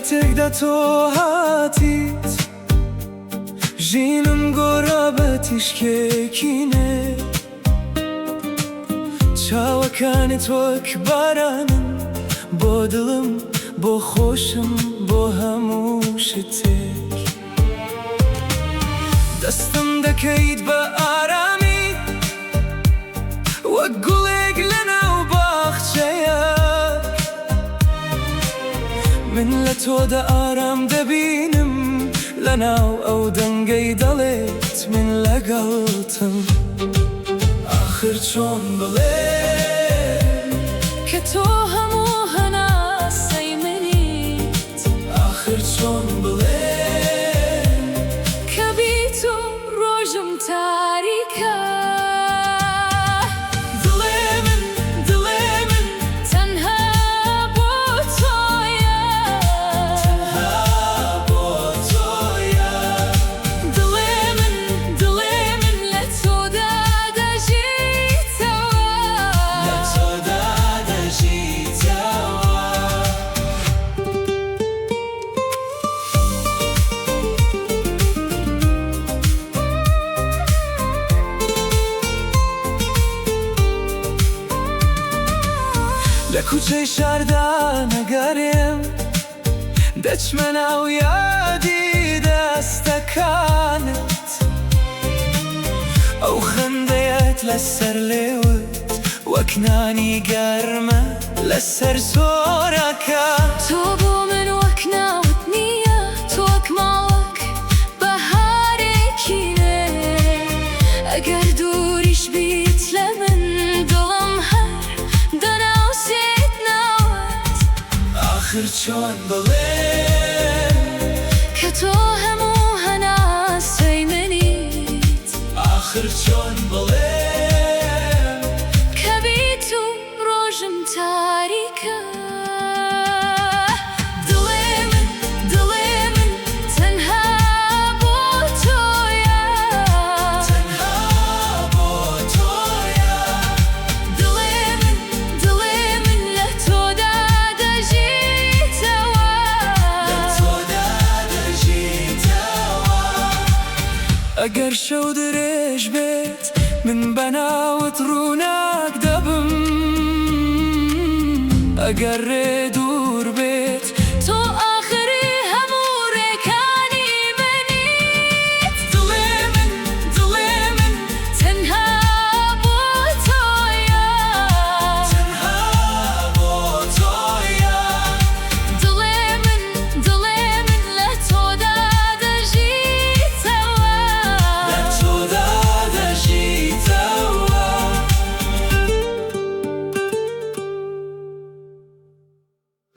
کاتێکدا تۆ هاتیت، ژینم گۆڕا بە تیشکێکی نوێ. چاوەکانت وەک بارانن بۆ دڵم، بۆ خۆشم، بۆ هەموو شتێک. دەستم دەکەیت بە ئارامی، وەک گوڵێک لەناو باخچەیەک. من لە تۆدا ئارام دەبینم، لەناو ئەو دەنگەی دەڵێت من لەگەڵتم. ئاخر چۆن بڵێم کە تۆ هەموو هەناسەی منیت؟ ئاخر چۆن بڵێم کە بی تۆ ڕۆژم تاریکە؟ دڵێ من، دڵێ من، تەنها بۆ تۆیە. تەنها بۆ تۆیە. دڵێ من، دڵێ من، لە تۆدا دەژیتەوە. لە تۆدا دەژیتەوە. لە کوچەی شاردا نەگەرێم، دەچمە ناو یادی دەستەکانت. ئەو خەندەیەت لەسەر لێوت وەک نانی گەرمە لەسەر سۆرەکە. تۆ بۆ من وەک ناوت نییە، تۆ وەک ماڵێک، بەهارێکی نوێ. ئەگەر دووریش بیت لە من، دڵم هەر دەناسێت ناوت. ئاخر چۆن بڵێم کە تۆ هەموو هەناسەی منیت؟ ئاخر چۆن بڵێم کە بی تۆ ڕۆژم تاریکە؟ دڵێ من، دڵێ من، تەنها بۆ تۆیە. تەنها بۆ تۆیە. دڵێ من، دڵێ من، لە تۆدا دەژیتەوە. لە تۆدا دەژیتەوە. ئەگەر شەو درێژ بێت، من بەناوت ڕووناک دەبم. ئەگەر ڕێ دوور